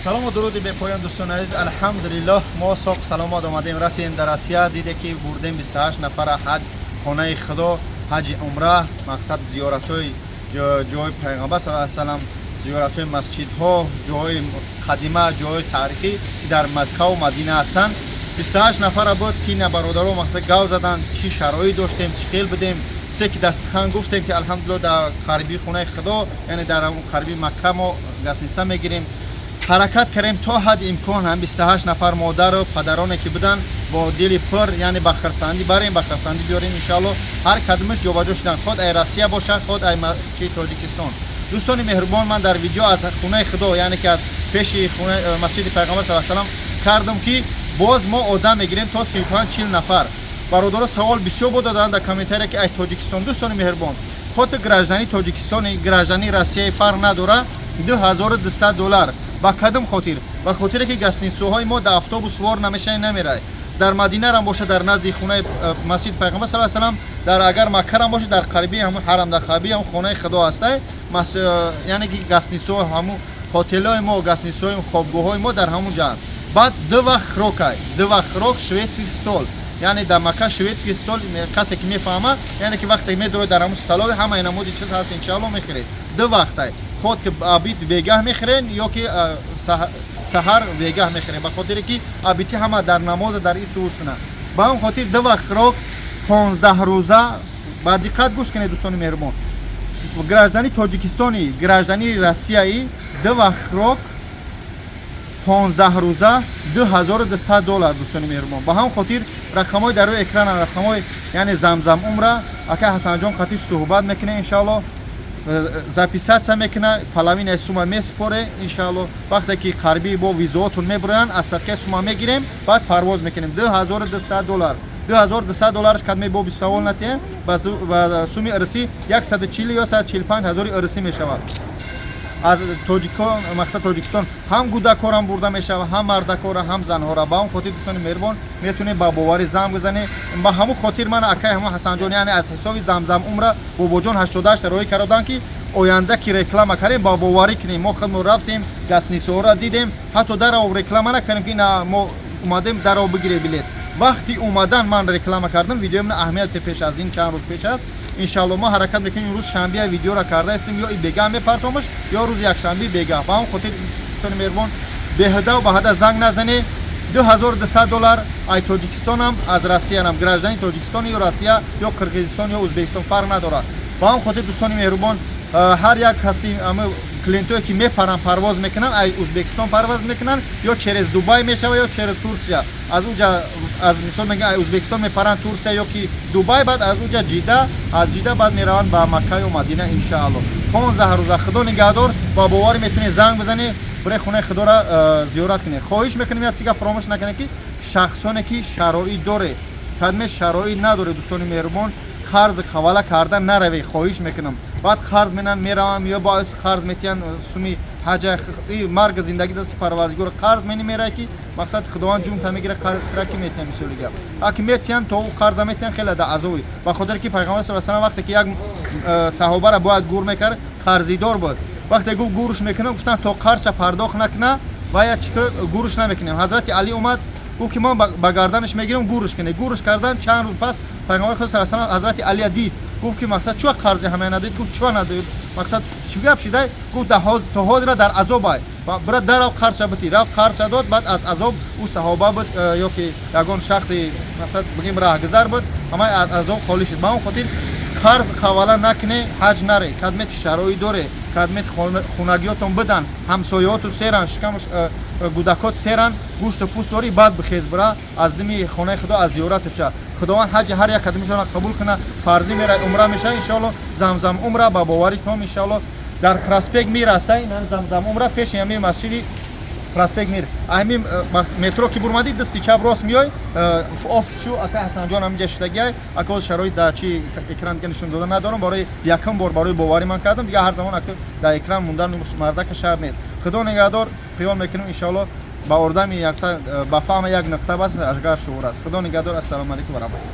Салому дуруди бепоён, дӯстони азиз. Алҳамдулиллоҳ, мо соқ саломат омадем, расидем дар Россия. Диде ки бурдем 28 нафара ҳаҷ, хонаи Худо, ҳаҷи умра, мақсад зиёратҳои ҷои Пайғамбар саллаллоҳу алайҳи васаллам, зиёратҳои масҷидҳо, ҷоҳои қадима, ҷоҳои таърихӣ, ки дар Маккаву Мадина ҳастанд. 28 нафара буд, ки на бародаро мақсад гав заданд, чӣ шароит доштем, чӣ хел будем. Се ки дастхан гуфтем, ки алҳамдулиллоҳ, дар қариби хонаи Худо, яъне дар қариби Макка мо гостиница мегирем. Ҳаракат кардем то ҳадди имкон, ҳам 28 нафар модару падароне ки буданд, бо дили пур, яъне ба хирсандӣ барем, ба хирсандӣ биёрем, иншоалло. Ҳар кадомаш ҷобаҷо шудан, худ ай Россия бошад, худ ай чи Тоҷикистон. Дӯстони меҳрубон, ман дар видео аз хонаи Худо, яъне ки аз пеши масҷиди Пайғамбар саллаллоҳу алайҳи васаллам кардам, ки боз мо одам мегирем то 35-40 нафар. Бародаро савол бисёр буд доданд дар комментария, ки ай Тоҷикистон. Дӯстони меҳрубон, худ граждани Тоҷикистони, граждани Россия фарқ надора, 2200 доллар. Ба кадом хотир? Ба хотире ки гостиницаҳои мо дар автобус сувор намешавӣ, намерай. Дар Мадинарам боша, дар назди хонаи масҷиди Пайғамбар саллаллоҳу алайҳи васаллам, дар агар Маккарам боша, дар қариби ҳамун ҳарам, дар қариби ҳамун хонаи Худо ҳастай. Яъне ки гостиницаҳо, ҳамун ҳотелҳои мо, гостиницаҳои, хобгоҳҳои мо дар ҳамун ҷаҳат. Баъд ду вақт хӯрокай, ду вақт хӯрок, шведский стол. Яъне дар Макка шведский стол, касе ки мефаҳма, яъне ки вақте медоред, дар ҳамун столовый ҳамаи намуди чиз ҳаст, иншаалло, мехӯред. Ду вақтай, худ ки обед бегаҳ мехӯрен ё ки саҳар бегаҳ мехӯрен, ба хотире ки обеди ҳама дар намоза, дар ису усна. Ба он хотир ду вақт хӯрок, 15 рӯза. Ба диққат гӯш кунед, дӯстони меҳрубон: граждани Тоҷикистони, граждани Россияи, ду вақт хӯрок, 15 рӯза, 2200 доллар. Дӯстони меҳрубон, ба ҳамон хотир рақамҳои дар рӯи экрана, рақамҳои яъне Замзам Умра, ака Ҳасанҷон қатиш суҳбат мекунем, иншоалло. Записаться мекуна, половинаи сума месупоре, иншаалло. Вақте ки қарби бо визоотон мебуроянд, остаткаи сума мегирем, баъд парвоз мекунем. 2200 доллар, 2200 долларш кадме бо савол натиҳем, ба суми ирсӣ 140 ё 145 ҳазори ирсӣ мешавад. Аз тоҷикон, мақсад Тоҷикистон, ҳам гудакорам бурда мешавад, ҳам мардакора, ҳам занҳора. Ба он хотир, дӯстони меҳрубон, метавонед ба боварӣ занг бизанед. Ба ҳамун хотир ман акай ҳамун Ҳасанҷон, яъне аз ҳисоби Замзам Умра Бобоҷон 88 роҳӣ кардоданд, ки оянда ки реклама кардем, ба боварӣ кунем. Мо худмо рафтем, гостиницаҳоро дидем, ҳатто дарав реклама накардем, ки на мо омадем, дарав бигире билет. Вақти омадан ман реклама кардам, видеои ман аҳамияти пеш аз ин чанд рӯз пеш аст. Иншалло, мо ҳаракат мекунем, имрӯз шанбея видеоро карда истем, ё и бегаҳ мепартомаш, ё рӯзи якшанбе бегаҳ. Ба ҳамон хотир, дӯстони меҳрубон, беҳудаву баҳада занг назанед. 2200 доллар, ай Тоҷикистонам, аз Россиянам, граждани Тоҷикистон ё Россия ё Қирғизистон ё Ӯзбекистон фарқ надорад. Ба ҳамон хотир, дӯстони меҳрубон, ҳар як каси клиентое ки мепаранд, парвоз мекунанд, ай Ӯзбекистон парвоз мекунанд, ё через Дубай мешава, ё через Турсия. Аз уҷа, аз мисол мегӯям, ай Ӯзбекистон мепаранд Турсия ё ки Дубай, баъд аз уҷа Ҷида, аз Ҷида баъд мераванд ба Макка ё Мадина, иншаалло. 15 рӯза. Худо нигаҳдор. Ба боварӣ метавонед занг бизанед, барои хонаи Худоро зиёрат кунед. Хоҳиш мекунем, як чизга фаромӯш накунед, ки шахсоне ки шароит доре, кадме шароит надоре, дӯстони меҳрубон, қарз қавала карда наравед, хоҳиш мекунам. Баъд қарз менан, меравам, ё боис қарз метиҳанд суми ҳаҷа. Марг зиндагӣ дасти Парвардигор. Қарз мени мерай, ки мақсад Худованд ҷунта мегира, қарз тира ки метиҳам. Мисоли гап, аки метиҳанд, то ӯ қарза метиҳанд, хеле да азоби, ба хотире ки Пайғамбар саллаллоҳу алайҳи васаллам вақте ки як саҳобара бояд гур мекард, қарзидор буд, вақте гуфт гурш мекунам, гуфтанд, то қарзша пардохт накуна, вая чӣ гурш намекунем. Ҳазрати Алӣ омад, гуфт ки ман ба гарданаш мегирам, гурш кунед. Гурш кардан. Чанд рӯз пас Пайғамбари Худо саллаллоҳу алайҳи васаллам ҳазрати Алия дид, гуфт ки мақсад чӯ қарзи ҳамая надид? Гуфт, чӯ надид? Мақсад чӣ гап шидай? Гуфт, то ҳозира дар азобай, бира дарав, қарзша битӣ. Рафт, қарзша дод, баъд аз азоб ӯ саҳоба буд ё ки ягон шахси, мақсад бигем, раҳгузар буд, ҳамаи аз азоб холӣ шуд. Ба он хотир қарз қавала накуне, ҳаҷ наре. Кадмет шароит доре, кадмет хунагиётон бидан, ҳамсояҳоту серан, шикаму гудакот серан, гӯшту пӯст дорӣ, баъд бихез, бира аз дими хонаи Худо аз зиёрат ча. Худованд ҳаҷи ҳар як кадмишона қабул куна. Фарзӣ мера, умра меша, иншоалло. Замзам Умра ба боварӣ том, иншоалло, дар проспект Мир аста. Ин Замзам Умра пеши ҳамин масҷиди проспект Мир, ҳамин метро ки бурмадӣ, дасти чап рост меёй, офисшу ака Ҳасанҷон ҳаминҷа шидагиай. Ака, ҳоз шароит дар чи экран дига нишон дода надорам. Барои якум бор барои боварӣ ман кардам, дига ҳар замон ака дар экран мондан мардака шар нест. Худо нигаҳдор. Хиёл мекунем, иншоалло, ба ордами якса ба фаҳма як нуқта бас ажгар шуур аст. Худо нигаҳдор. Ассалому алайкум ва раҳматуллоҳ.